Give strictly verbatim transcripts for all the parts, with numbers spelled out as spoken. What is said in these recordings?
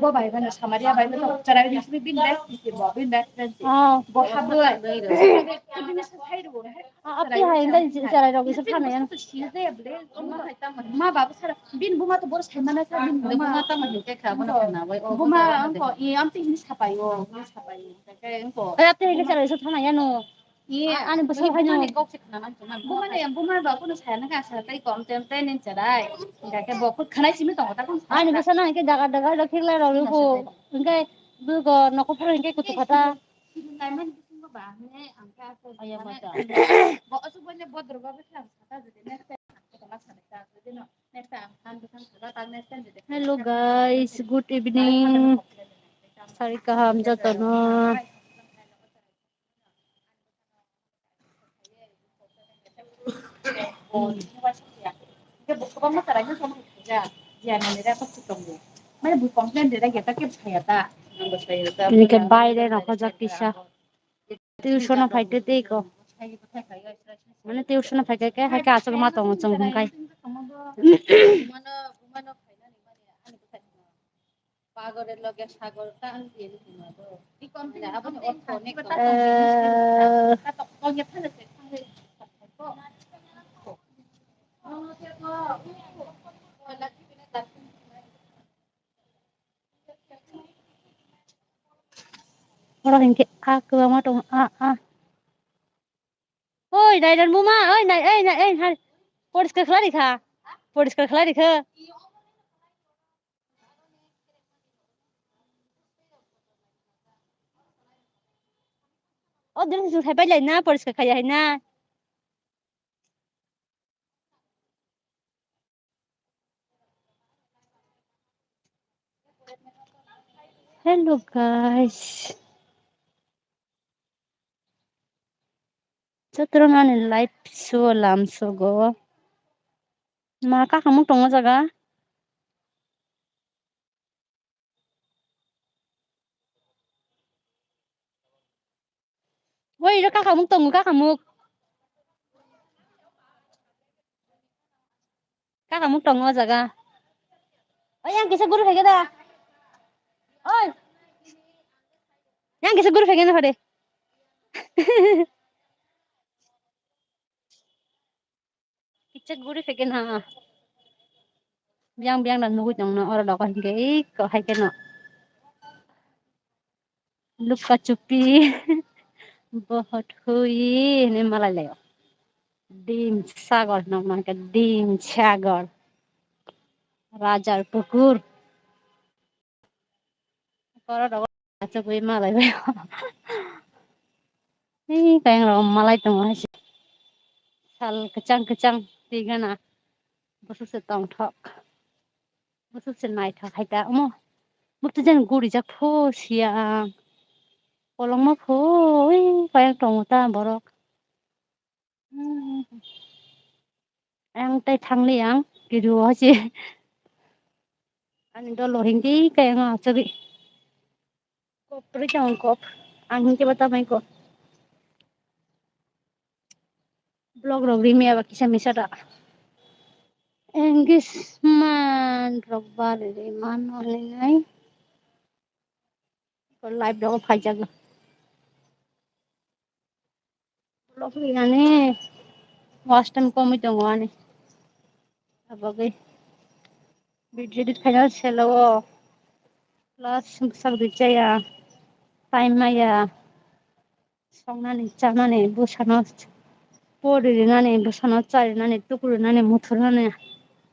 Bo bai bai no Samaria bai no chwrai ni simi bin best ni bo bin best friend. Oh. Bo hap bo. Bini sa sai ro. Ah, api hai ndai chwrai rok bisa thana yan. Ma baba sara bin buma to bor sai mana sa bin buma. Buma tamo hin ke kha bo na bai. Buma angko i amti hin sapai o, sapai. Ke angko. Api hai ke chwrai sa thana yan no. Ani bwswk haino. Bumani, bumani ba kunu saya nang asa tei kom tem tei nin cherai. Hingkha khe bo kut khanai simi tongo ta kunu. Ani bwsa nang khe dagar dagar rok khikla rok luku. Hingkhe bugo nokho phuru hingkhe kutu khata. Taiman bisingo ba ne angkhe asa. Aya mata. Bo asu bo ne bodro ba bwsa sata jodi next time angkhe toma sata jodi no. Next time ang san bwsa sata ta next time jodi. Hello guys, good evening. Sari kaham jotono. Hingke baire rok hojak kisa. Tuition o phaitwi tei ko. Mane tuition o phaikhe khe hai khe aswk ma tongo chwng hwnkhai. Pagore loge sagor ta ang diye ni tuma do. Abo ni ortho ni ko. Eh. Oro hinkhe a kwbangma tongo, a, a. Oi, nai dan buma, oi, nai, oi, nai, oi, hai. Poriskar khlai rikha. Poriskar khlai rikha. O din su thai pai lai na, poriskar khaya hai na. Hello guys. Jotono ani live show lam sogo. Ma kakamuk tongo jaga. Oi, iro kakamuk tongo, kakamuk. Kakamuk tongo o jaga. Oi, yang kisa guru phege da. Oi. Yang kisa guru phege na phade. Kichak guri phege na. Biang biang na nugui tong no oro dogo hinkhe iko hai khe no. Luka chupi. Bohot hui hinui malai laio. Dim sagor hinui mankha dim sagor. Rajar pukur. Borok rok achugwi malai bai. Ee, kayang rok malai tongo hai se. Sal kwchang kwchang twi gana. Bwswk se tongthok. Bwswk se naithok hai ta omo. Bwtwi jan gurijak phu siya ang. Kolokma phu ee, kayang tongo ta borok. Ang tei thangli ang kiru o se. Ani dolo hingke kayang achugwi. Kop ri tong kop. Ang hingke bata mai kop. Blog rok ri maya ba kisa misa da. Engage man rok ba ri ri mano ni nai. Live rok phai jago. Vlog rinani watch time komwi tongo ani. Abagwi video edit khaina selo o. Plus bwsak rijaya. Time maya. Songnani, chanani, bwsano pori rinani, bwsano chai rinani, tuku rinani, muthu rinani.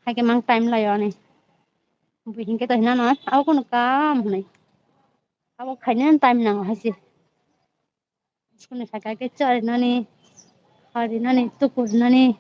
Haikhe mang time laio ani. Bui hinkhe to hinano, abo kono kam hwnwi. Abo khaina time nango hai se. School ni saka khe charinani, harinani, tukurinani,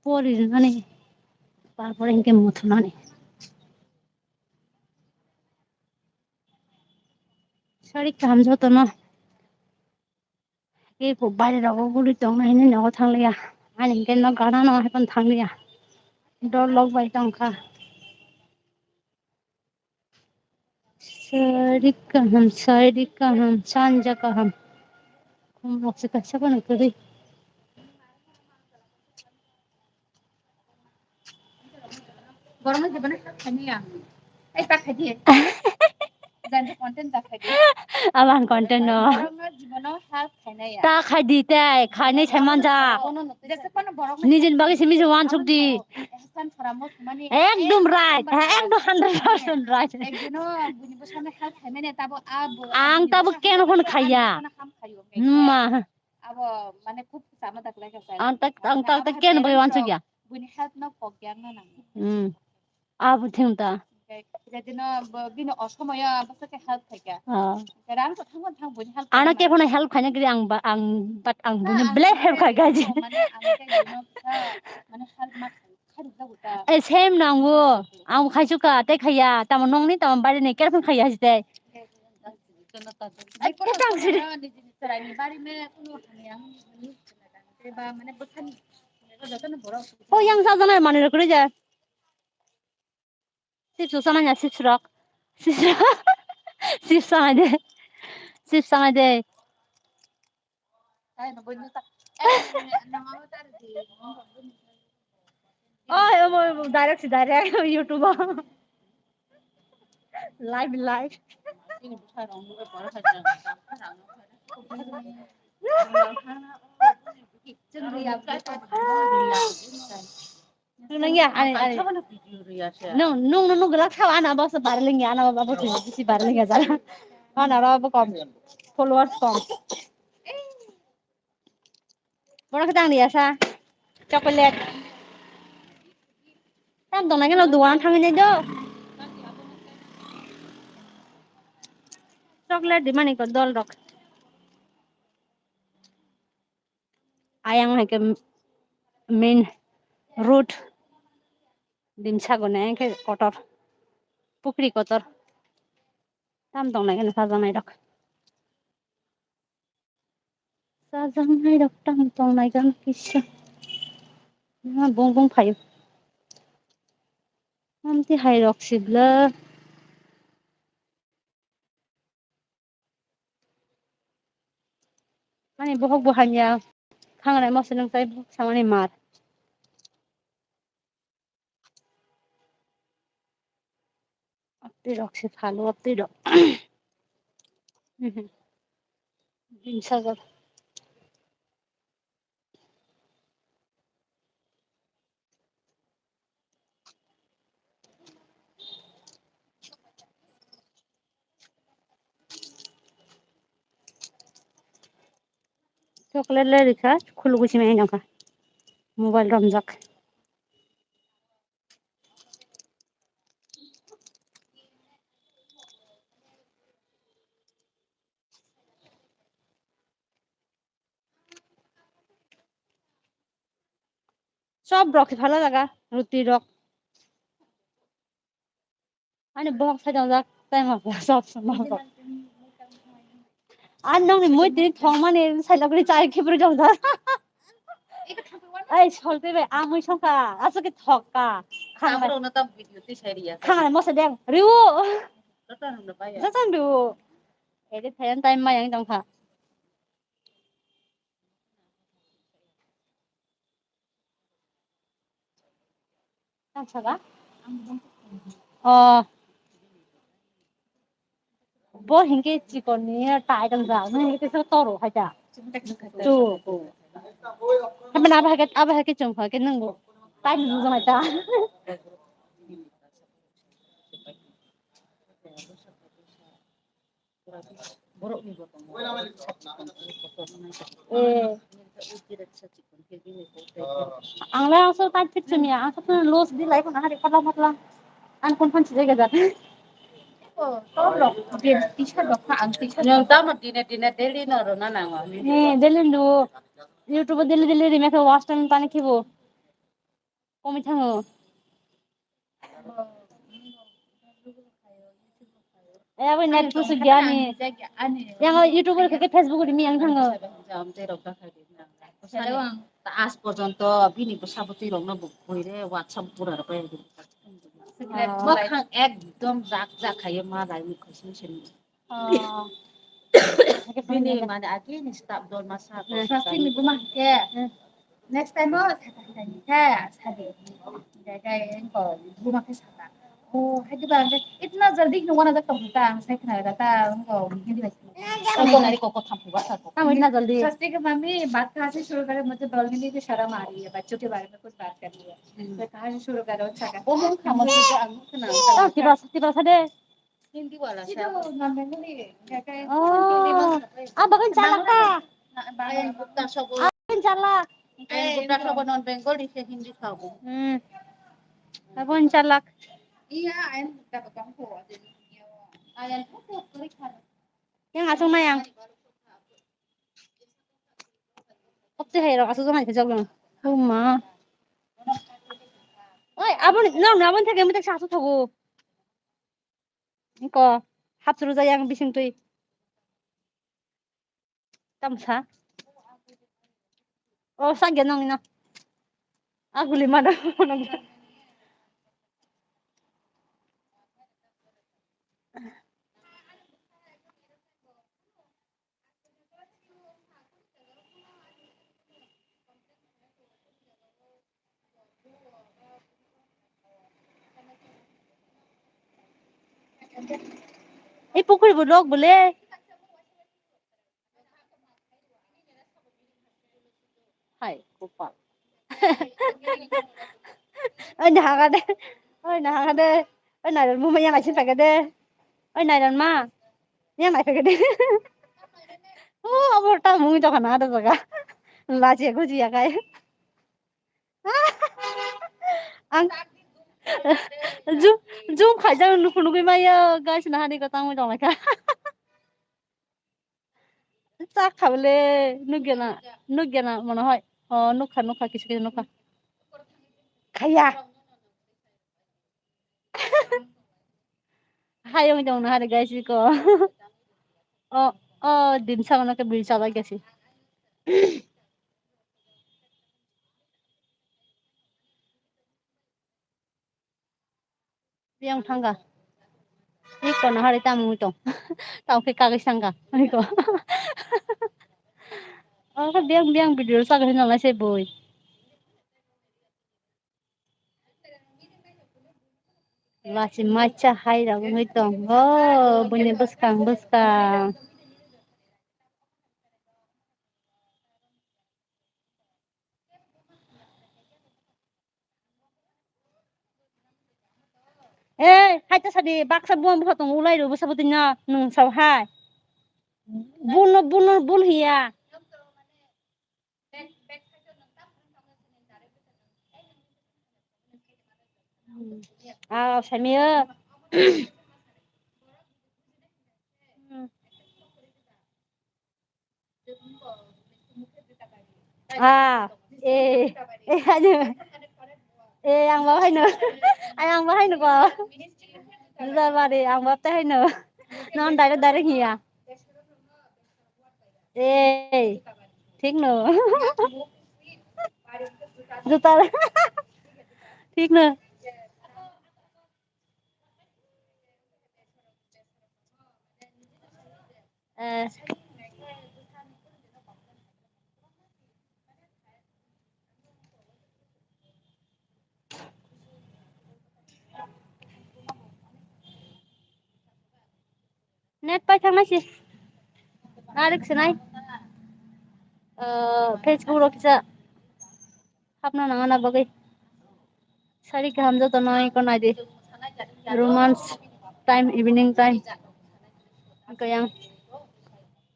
poririnani, tarpore hinkhe muthunani. Sari kaham jotono. Kebo baire rogo guri tongna hinwi nogo thangliya. Ani hinkhe nok gana no hai phano thangliya. Dol lok bai tongkha. Sari kaham, sari kaham, sanja kaham. Khumrok se kaisa phano kwrwi. Borokno jibono help khainai ang. Ei, ta khaidi. Jani content ta khaidi. Abang content no. Borokno jibono help khainai ang. Ta khaidi tei, khainai sai manja. Jese kono borok nijin bagwi simi se wansuk di. Ehsan Sora Mosmani. Ekdom right, ekdom hundred percent right. Ekdino buini bwsano help khaimani tabo abo. Ang tabo ken hon khaiya. Ham khayo. Ma. Abo mane kub sama tak lai kasa. Ang tak, ang tak, tak ken bagwi wansuk ya. Buini help no pok yang na nang. Hmm. Abo thim ta. Jadi no bini osomoyo bwswk khe help khaikha. Ah. Rang to thang thang buini help. Ano khe phano help khaina gri ang ba, ang, but ang buini belai help khai gaji. Mane ang khe buino kisa mane help ma khai rwk jago ta. Eh, same no angbo. Ang khaisu ka, tei khaiya. Tamo nongni, tamo barini, kera phano khaiya hajite. Tang siri. Ba mane bwkhani jotono borok. O yang sa jana mani rok rija. Chips rok sanai ya, chips rok. Chips rok. Chips sanai de. Chips sanai de. Oi, omo, omo, direct si direct YouTube. Live, live. Nang ya, ani, ani. Nung, nung, nung, nung, gelak sao, ana, bos, barling ya, ana, bos, bisi barling ya, jala. Ana, ro, bo kom. Followers kom. Borok dang ya sa. Chocolate. Tam dong nang, no, duan thang ni do. Chocolate di mani ko dol rok. Ayang hai khe main road dimsa gone khe kotor, pukri kotor. Tam tong nai khe sajaknai rok, sajaknai rok tam tong nai khe kisa. Bung bung phaio. Amtwi hai rok sibla. Ani bohok bo hamya, khangnai moso nung tai bohok samani mar. Aptwi rok se phalo, aptwi rok. Bini sagor. Chocolate le rikha, khulugwi simi nangkha. Mobile romjak. Sob rok se phala jaga, ruti rok. Ani bohok sai tongjak, tai ma sob sob bohok. Ani nongni mui tini thongmani sai logri chai khibri tongjak. Ai, solti bai, ang mui songkha, aswk khe thokka. Khang bai. Amrokno tam video twi sai riya. Khang bai, mosa deng, riu. Joto rokno bai ya. Joto riu. Edit khayan time ma yang tongkha. Tang saka? Oh. Bo hinkhe chikon ni tai tong ja, nang hinkhe so toro hai ta. Tu. Hamna aba hai, aba hai chung hai ke nang bo. Tai nang jong hai ta. Eh. Ang le aswk tai fit chumi ya, aswk loss di lai kono hari patla patla. Ang kon phan chijai gajak. Oh, to rok, je t-shirt rok kha, ang t-shirt. Yang tamo dine dine daily no rona nango. Eh, daily do. YouTube daily daily ri mekhe watch time tani khibo. Komwi thango. Eh, abo net kusuk giyani. Yang YouTuber khe Facebook ri miyang thango. Hello, ang. Ta aaj porjonto bini bwsa bwtwi rokno bo bui re WhatsApp pura rok bai. Secret. Mokhang ekdom jak jak khaye ma lai mukha sini sini. Oh. Bini mane agi ni staff dol masa. Hmm. Swasti ni buma ke. Hmm. Next time o saka saka ni kha sadi. Jai jai ko buma khe saka. Oh, hai diba ang itna jaldi no wana jak tong ta ang sai khna ta ang ko hindi bai. Ang ko nari ko ko tham phuba sa ko. Kam itna jaldi. Swasti ke mami baat kahan se shuru kare, mujhe dolmini ki sharam aa rahi hai, bachon ke bare mein kuch baat karni hai. Hmm. To kahan se shuru karo saka. Oh, hum khama se ang khna. Oh, tiba tiba sade. Hindi wala siya. Oh. Ah, bagay chalak ka. Ayan, bukta sobo. Ayan chalak. Ayan, bukta sobo non Bengali se Hindi sobo. Hmm. Bagay chalak. Iya, ayan bukta bagay ko. Ayan bukta kori khana. Yang asong na yang. Kopte hai rok asong jomai khe jok lang. Oh ma. Oi, abon, no, no, abon thake mui tak sa asong thogo. Ko hapsuru jai ang bising twi. Tamsa. Oh, sagya nong ina. Aguli mana. Ei pukhuri bo lok bole. Hai, kopal. Oi, nahaga de. Oi, nahaga de. Oi, nairon muma yang aisin paga de. Oi, nairon ma. Yang ai paga de. Oh, abo ta mui to khana da jaga. Laji guji ya kai. Ang zoom, zoom khaijak nukhu nukui maya guys, nahani ko tangwi tonglaikha. Chak kha bole nukya na, nukya na mano hoi. Oh, nukha, nukha, kisu kisu nukha. Khaya. Hai, wng tong na hari guys ko. Oh, oh, dim sa mano ke bil sa lagi si. Biyang thangka. Iko na hari tamo tong. Tamo khe kagwi sangka. Iko. Oh, biyang biyang video sa gani nalai se boi. Lasi macha hai rok wngwi tong. Oh, bini bwskang bwskang. Eh, hai ta sadi baksa buang buha tong ulai ro bwsa bwtwi no nung sao hai. Bul no, bul no, bul hiya. Ah, sami o. Ah, eh, eh, ano. Eh, ang bawa no. Ay, ang bawa no ko. Juta bari, ang bawa te no. Non direct direct hiya. Eh, thik no. Juta. Thik no. Eh. Net pai thang nai si. Narik sinai. Eh, Facebook rok kisa. Hapna nangana bagwi. Sari kaham joto no iko naidi. Romance time, evening time. Iko yang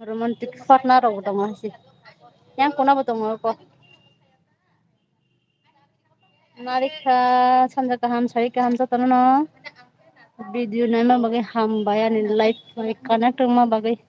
romantic partner rok tongo hasi. Yang kona bo tongo ko. Narikha sanja kaham, sari kaham joto no. Video naima bagwi hambai ani life bai connect wngma bagwi.